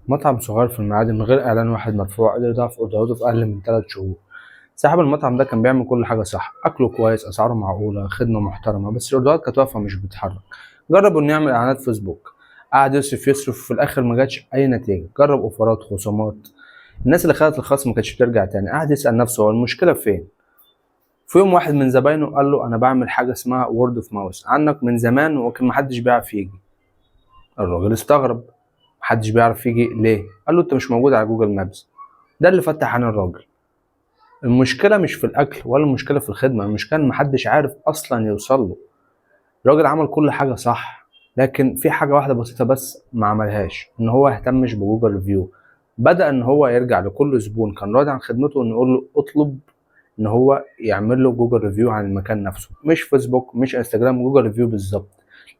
مطعم صغير في المعادي من غير إعلان واحد مدفوع قدر يضاعف أوردراته في أقل من 3 شهور. صاحب المطعم ده كان بيعمل كل حاجة صح، أكله كويس، أسعاره معقولة، خدمة محترمة، بس الأوردرات كانت واقفة مش بتتحرك. جرب إنه يعمل إعلانات فيسبوك، قعد يصرف يصرف، في الآخر ما جاتش أي نتيجة. جرب أوفرات، خصومات، الناس اللي خدت الخصم ما كانتش بترجع تاني. قعد يسأل نفسه هو المشكلة فين؟ في يوم واحد من زباينه قال له أنا بعمل حاجة اسمها word of mouth عنك من زمان وكان محدش بيعرف يجي. الراجل استغرب، محدش بيعرف يجي ليه؟ قال له انت مش موجود على Google Maps. ده اللي فتح عين الراجل. المشكلة مش في الاكل ولا المشكلة في الخدمه، المشكلة ان محدش عارف اصلا يوصل له. الراجل عمل كل حاجة صح، لكن في حاجة واحدة بسيطة بس ما عملهاش، ان هو اهتمش ب Google review. بدا ان هو يرجع لكل زبون كان راضي عن خدمته انه يقول له اطلب ان هو يعمل له Google review عن المكان نفسه، مش فيسبوك مش انستجرام، Google review بالظبط.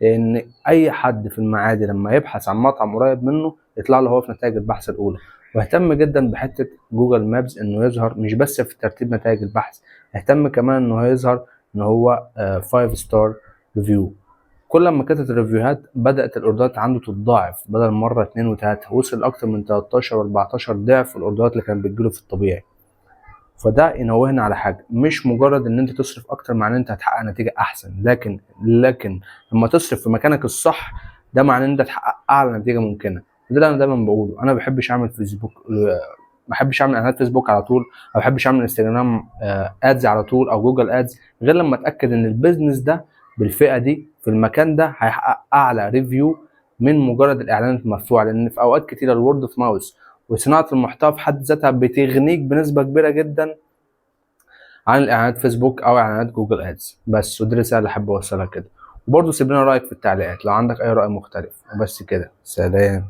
لان اي حد في المعادي لما يبحث عن مطعم قريب منه يطلع له هو في نتائج البحث الاولى. واهتم جدا بحته Google Maps انه يظهر مش بس في ترتيب نتائج البحث، اهتم كمان انه يظهر ان هو 5 star review. كل ما كترت ال review هات بدأت الأوردرات عنده تتضاعف، بدل مرة اتنين وتلاتة وصل لأكتر من 13 و 14 ضعف الأوردرات اللي كانت بتجيله في الطبيعي. فده ينوهنا على حاجة، مش مجرد ان انت تصرف اكتر معناه ان انت هتحقق نتيجة احسن، لكن لما تصرف في مكانك الصح ده معناه ان انت تحقق اعلى نتيجة ممكنة. وده اللي انا دايما بقوله، انا ما بحبش اعمل فيسبوك، ما بحبش اعمل اعلانات فيسبوك على طول، ما بحبش اعمل انستجرام ads على طول او Google ads، غير لما اتاكد ان ال business ده بالفئه دي في المكان ده هيحقق اعلى review من مجرد الاعلانات المدفوعه. لان في اوقات كتيرة ال word of mouth وصناعة المحتوى في حد ذاتها بتغنيك بنسبة كبيرة جدا عن الاعلانات فيسبوك او اعلانات Google Ads. بس ودي رسالة اللي احب اوصلها كده. وبرضه سيب لنا رايك في التعليقات لو عندك اي راي مختلف. وبس كده، سلام.